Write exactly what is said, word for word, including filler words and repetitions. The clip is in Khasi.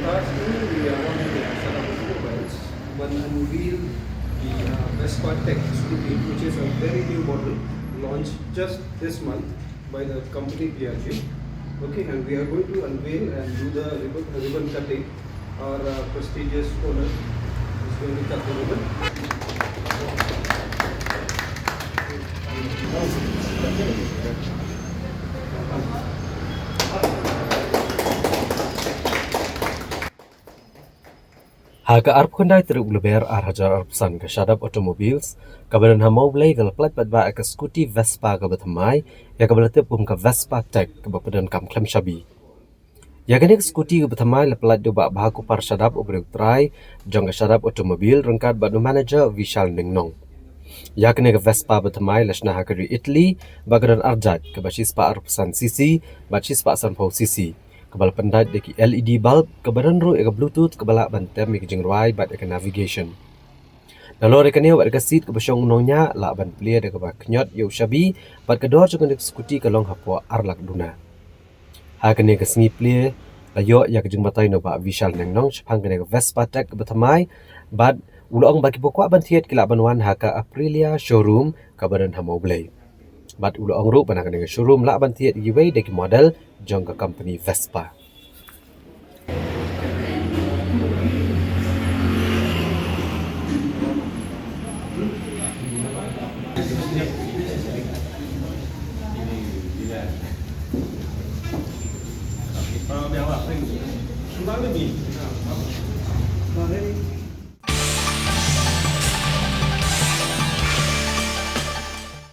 Lastly, we are on the Shaddap Automobiles. We'll unveil the uh, Vespa Tech Scooty, which is a very new model launched just this month by the company P R G. Okay, and we are going to unveil and do the ribbon, ribbon cutting. Our uh, prestigious owner is going to cut the ribbon. Ha ka arphew khyndai tarik u Lber ar hajar arphew san, ka Shaddap Automobiles kaba don ha Mawblei ka la pynlait paidbah ïa ka scooty Vespa kaba thymmai, ïa kaba la tip kum ka Vespa Tech, kaba pyndonkam khlem shabi. Ïa kane ka scooty kaba thymmai la pynlait da u Bah Bhakupar Shaddap, u briew trai jong ka Shaddap Automobile, ryngkat bad u manager Vishal Nongnong. Ïa kane ka Vespa ba thymmai la shna ha ka ri Italy, bad ka don ar jait, kaba shispah arphew san cc bad shispah sanphew cc, kaba la pyndait da ki L E D bulb, kaba don ruh ïa ka Bluetooth kaba lah ban tem ïa ka jingrwai bad ïa ka navigation. Nalor ïa kane, wat ïa ka seat kaba shong u nongñiah lah ban plie da kaba khñiot ïa u shabi, bad ka dor jong kane ka scooty ka long hapoh ar lak duna. Ha kane ka sngi plie la ïoh ïa ka jingbatai na u Bah Vishal Nongnong shaphang kane ka Vespa Tech kaba thymmai, bad u la ong ba kiba kwah ban thied ki lah ban wan ha ka Aprilia showroom kaba don ha Mawblei. Bad u la ong ruh ba na kane ka showroom lah ban thied ïa kiwei de ki model jong ka company Vespa.